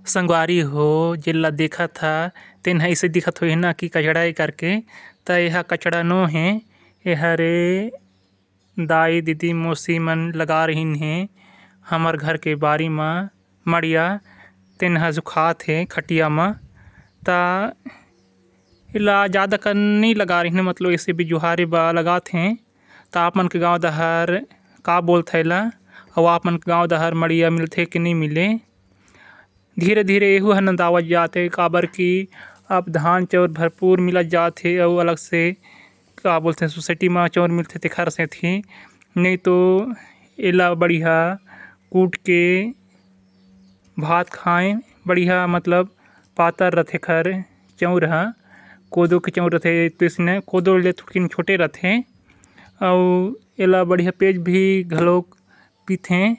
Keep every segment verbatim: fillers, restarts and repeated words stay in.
संगवारी हो, जेला देखत हा, तेन ह अइसे दिखत होही ना कि कचड़ा ए करके, त एहा कचड़ा नो हे, एहरे दाई, दीदी, मौसी मन लगा रहिन हे हमर घर के बारी म मड़िया, तेन ह सुखात हे खटिया म। त एला जादा कन नइ लगा रहिन, मतलब अइसे बिजुहारे बर लगात हे। त आप मन के गाँव डहर का बोलथे एला, अउ आप मन के गाँव डहर मड़िया मिलथे कि नइ मिले? धीरे-धीरे एहू ह नंदावत जात हे, काबर कि अब धान चाउर भरपूर मिलत जात हे अउ अलग से का बोलथे सोसाइटी म चाउर मिलथे तेखर सेती, नइ तो एला बढ़िया कूट के भात खाएँ, बढ़िया मतलब पातर रथे एखर चाउर ह, कोदो के चाउर रथे तइसने, कोदो ले थोड़किन छोटे रथे अउ एला बढ़िया पेज भी घलोक पीथें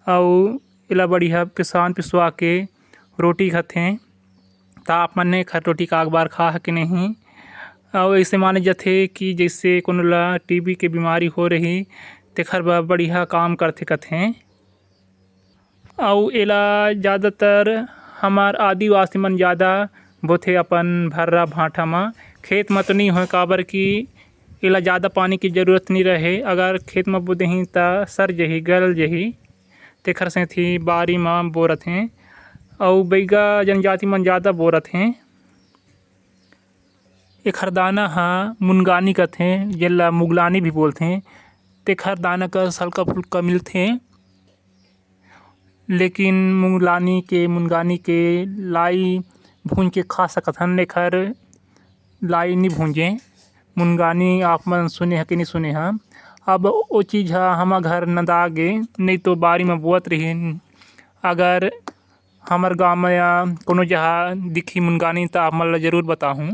अउ एला बढ़िया पिसान पिसवा के रोटी खाथें। त आप मन एखर रोटी का एक बार खा ह के नहीं? अउ अइसे माने जाथे कि जइसे कोनो ला टीबी के बीमारी हो रही, तेखर बर बढ़िया काम करथे कथें। अउ एला जादातर हमर आदिवासी मन जादा बोथे अपन भर्रा भांठा म। खेत म तो नइ होय, काबर कि एला जादा पानी के जरूरत नइ रहे। अगर खेत म बो देही त सर जही, गल जही, तेखर सेती बारी म बो रथें। अउ बइगा जनजाति मन जादा बो रथें। एखर दाना ह मुनगानी कथें, जेला मुगलानी भी बोलथें। तेखर दाना कस हल्का फुल्का मिलथे, लेकिन मुगलानी के, मुनगानी के लाई भूंज के खा सकत हन, एखर लाई नी भूंजे। मुनगानी आप मन सुने ह कि नी सुने ह? अब ओ चीज ह हमर घर नंदा गे, नइ तो बारी म बोअत रहिन। अगर हमर गांव म या कोनो जगह दिखही मुनगानी, त आप मन ल जरूर बताहूं।